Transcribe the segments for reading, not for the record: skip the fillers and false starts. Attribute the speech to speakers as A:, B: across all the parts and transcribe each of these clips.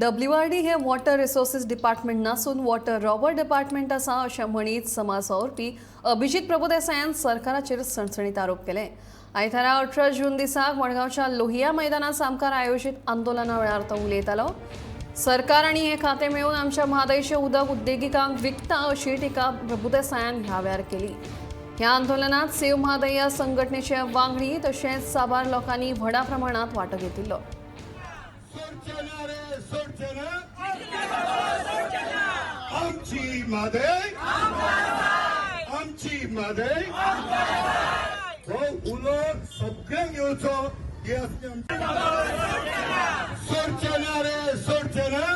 A: WRD हे water resources department नासून water robber department आसा अशें म्हणीत समाज वावुरपी अभिजीत प्रभुदेसायान सरकाराचेर सणसणीत आरोप केले. आयतारा 18 जून दिसाक मडगांवच्या लोहिया मैदाना सामकार आयोजीत आंदोलना वेळार तो उलयतालो. सरकार आनी हे खातें मेळून आमच्या म्हादयचें उदक उद्देगिकांक विकता अशी टिका प्रभुदेसायान ह्या वेळार केली. ह्या आंदोलनात सेव म्हादय ह्या संघटनेचे वांगडी तशेंच साबार लोकांनी व्हडा प्रमाणात वांटो घेतिल्लो.
B: सोडचे ना रे, सोडचे ना आमची म्हादय, आमची म्हादय. हो उलो सगळ्यांक येवचो ही आसली आमची. सोडचे ना रे, सोडचे ना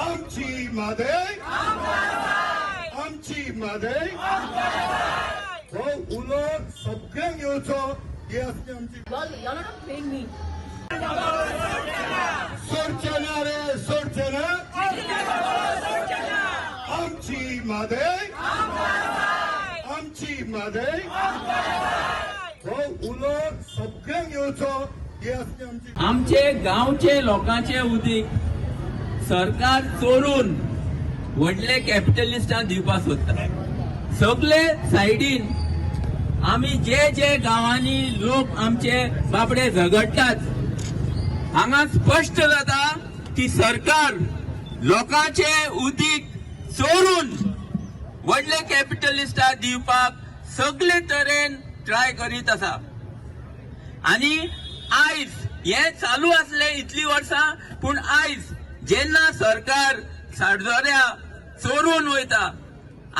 B: आमची म्हादय, आमची म्हादय. हो उलो सगळ्यांक येवचो ही आसली आमची.
C: Y'all are not paying me.
B: सोडचे ना रे, सोडचे ना आमची म्हादय, आमची म्हादय. हो उलो सगळ्यांक येवचो ही आसली आमची.
D: आमचे गांवचे लोकांचे उदीक सरकार चोरून व्हडले कॅपिटलिस्टांक दिवपाक सोदता. सगळे सायडीन आमी जे जे गांवांनी लोक आमचे बाबडे झगडटात, हांगा स्पश्ट जाता की सरकार लोकांचे उदीक चोरून व्हडले कॅपिटलिस्टाक दिवपाक सगळे तरेन ट्राय करीत आसा. आणि आयज हे चालू आसले इतली वर्सां, पूण आयज जेन्ना सरकार साडजोऱ्या चोरून वयता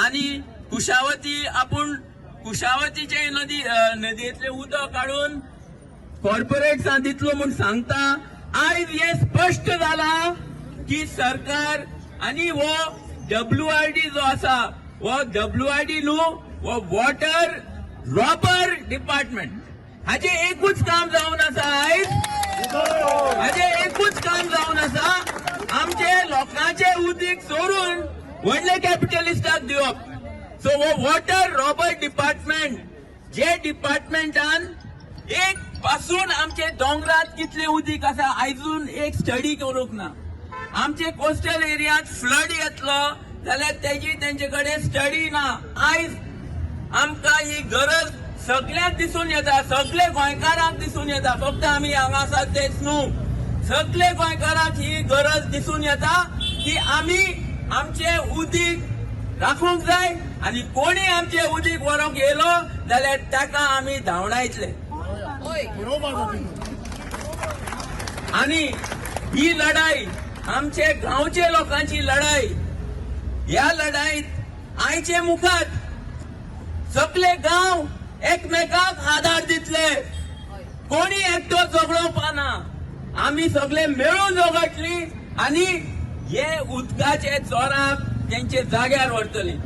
D: आणि कुशावती आपूण कुशावतीचे नदी नदयेंतलें उदक काडून कॉर्पोरेट्सां दितलो म्हूण सांगता, आयज हे स्पश्ट जाला की सरकार आनी हो डब्ल्यूआरडी जो आसा, हो डब्ल्यूआरडी न्हू, हो वॉटर रॉबर डिपार्टमेंट. हाजे एकूच काम जावन आसा आयज, हाजे एकूच काम जावन आसा, आमचे लोकांचे उदीक चोरून व्हडले कॅपिटलिस्टाक दिवप. सो हो वॉटर रॉबर डिपार्टमेंट, जे डिपार्टमेंटान एक पासून आमचे दोंगरात कितले उदीक आसा आयजून एक स्टडी करूंक ना. आमचे कोस्टल एरियात फ्लड येतलो जाल्यार तेजी तेंचे कडेन स्टडी ना. आयज आमकां ही गरज सगळ्यांक दिसून येता, सगळे गोंयकारांक दिसून येता. फक्त आमी हांगा आसात तेच न्हू, सगळे गोंयकारांक ही गरज दिसून येता की आमी आमचे उदीक राखूंक जाय आनी कोणी आमचे उदीक व्हरूंक येयलो जाल्यार ताका आमी धांवडायतले. आणि ही लढाई आमचे गांवचे लोकांची लढाई. ह्या लढाईत आयचे मुखार सगळे गांव एकमेकाक आधार दितले. कोणी एकटो झगडोवपा ना, आमी सगळे मेळून झगडटली आणि हे उदकाचे चोराक तेंचे जाग्यार व्हरतली.